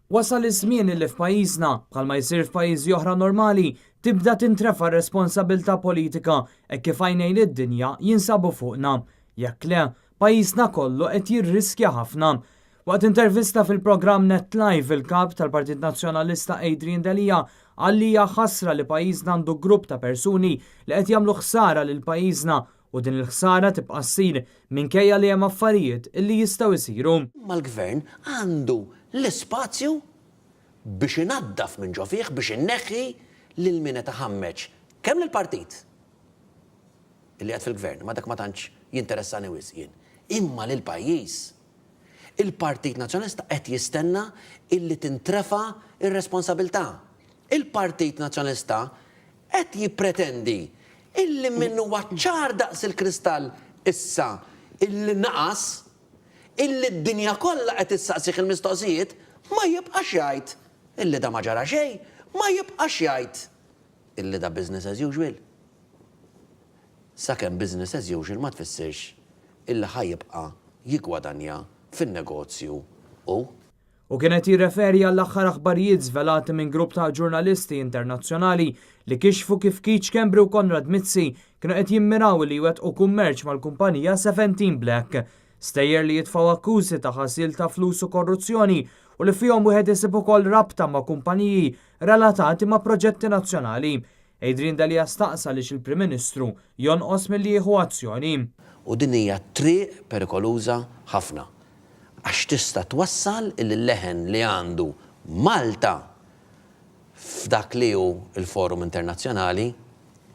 Wasal iż-żmien illi f'pajjiżna, bħalma jsir f'pajjiżi oħra normali, tibda tintrefa' r-responsabilità politika hekk kif għajnejn id-dinja jinsabu fuqna. Jekk le, pajjiżna kollu qed jirriskja ħafna. Waqt intervista fil-programm Net Live, il-Kap tal-Partit Nazzjonalista Adrian Delia qal li hija ħasra li pajjiżna għandu grupp ta' persuni li qed jagħmlu ħsara lil pajjiżna u din il-ħsara tibqa' ssir minkejja li hemm affarijiet li jistgħu jsiru. Imma l-Gvern għandu l-ispazju biex inaddaf minn ġo fih, biex inneħħi lil min qed iħammeġ kemm lill-partit li qiegħed fil-Gvern, imma dak ma tantx jinteressani wisq jien, imma lill-pajjiż. Il-Partit Nazzjonalista qed jistenna illi tintrefa' r-responsabilità. Il-Partit Nazzjonalista Qed jippretendi illi min huwa ċar daqs il-kristall issa illi naqas, illi d-dinja kollha qed issaqsih il-mistoqsijiet, ma jibqax jgħid illi da ma ġara xejn, ma jibqax jgħid illi da business as usual. Sakemm business as usual ma tfissirx illi ħa jibqa' jiggwadanja fin-negozju hu. Hu kien qed jirreferi għall-aħħar aħbarijiet żvelati minn grupp ta' ġurnalisti internazzjonali li kixfu kif Keith Schembri u Konrad Mizzi kienu qed jimmiraw li jwettqu kummerċ mal-kumpanija Seventeen Black. Stejjer li jitfgħu akkużi ta' ħasil ta' flus u korruzzjoni u li fihom wieħed isib ukoll rabta ma' kumpaniji relatati ma' proġetti nazzjonali. Adrian Delia staqsa għaliex il-Prim Ministru jonqos milli jieħu azzjoni. U din hija triq perikoluża ħafna. Għax tista' twassal illi l-leħen li għandu Malta f'dak li hu l-forum internazzjonali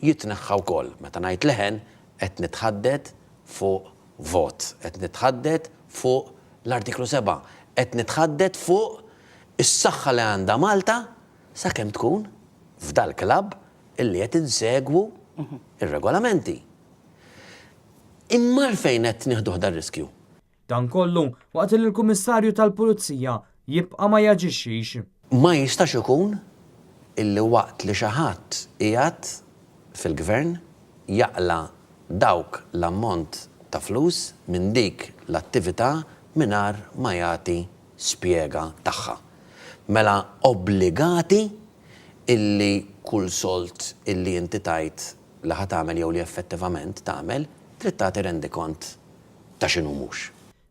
jitneħħa wkoll. Meta ngħid leħen qed nitħaddet fuq vot, qed nitħaddet fuq l-Artiklu 7, qed nitħaddet fuq is-saħħa li għandha Malta sakemm tkun f'dal-klabb illi qed insegwu r-regolamenti. Imma għalfejn qed nieħduh dar-riskju? Dan kollu waqt li l-Kummissarju tal Pulizija jibqa' ma jaġixxix. Ma jistax ikun illi waqt li xi ħadd qiegħed fil-Gvern jaqla' dawk l-ammont ta' flus minn dik l-attività mingħajr ma jagħti spjega tagħha. Mela obbligati illi kull sold illi inti tgħid li ħa tagħmel jew li effettivament tagħmel trid tagħti rendikont ta' x'inhu mhux.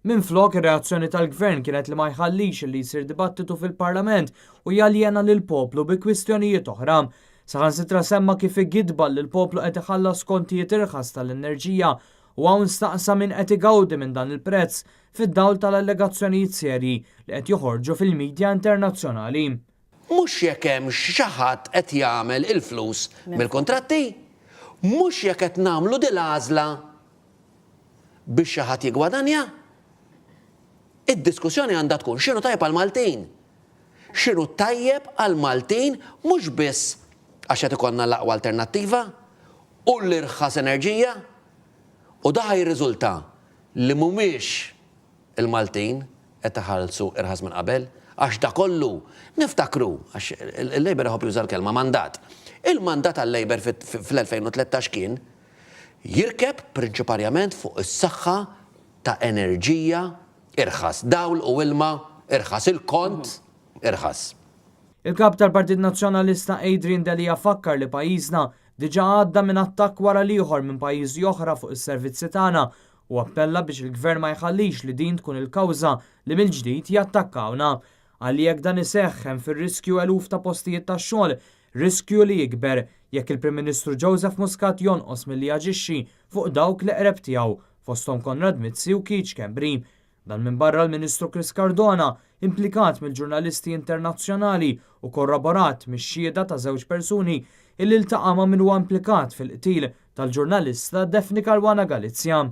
Minflok, ir-reazzjoni tal-Gvern kienet li ma jħallix li jsir dibattitu fil-Parlament u jaljena lill-poplu bi kwistjonijiet oħra. Saħansitra semma kif gidba li l-poplu qed iħallas kontijiet irħas tal-enerġija u hawn staqsa min qed igawdi minn dan il-prezz fid-dawl tal-allegazzjonijiet serji li qed joħorġu fil-midja internazzjonali. Mhux jekk hemmx xi ħadd qed jagħmel il-flus mill-kuntratti, mhux jekk qed nagħmlu dil-għażla biex xi ħadd jiggwadanja. Id-diskussjoni għandha tkun x'inhu tajjeb għall-Maltin. X'inhu tajjeb għall-Maltin mhux biss għax qed ikollna l-aqwa alternattiva u l-irħas enerġija u da ħa jirriżulta li mhumiex il-Maltin qed iħallsu irħas minn qabel għax da kollu niftakru għax il-Labour iħobb juża l-kelma mandat. Il-mandat għal-Labour fl-2013 kien Jirkeb prinċiparjament fuq is-saħħa ta' enerġija irħas, dawl u ilma irħas, il-kont irħas. Il-Kap tal-Partit Nazzjonalista Adrian Delia fakkar li pajjiżna diġà għadda minn attakk wara l-ieħor minn pajjiżi oħra fuq is-servizzi tagħna u appella biex il-Gvern ma jħallix li din tkun il-kawża li mill-ġdid jattakkawna. Qal li jekk dan iseħħ hemm fir-riskju eluf ta' postijiet tax-xogħol Riskju li jikber jekk il-Prim Ministru Joseph Muscat jonqos milli jaġixxi fuq dawk l-eqreb tiegħu, fosthom Konrad Mizzi u Keith Schembri. Dan minbarra l-Ministru Chris Cardona, implikat mill-ġurnalisti internazzjonali u korroborat mix-xhieda ta' żewġ persuni illi ltaqa' ma' min huwa implikat fil-qtil tal-ġurnalista Daphne Caruana Galizia.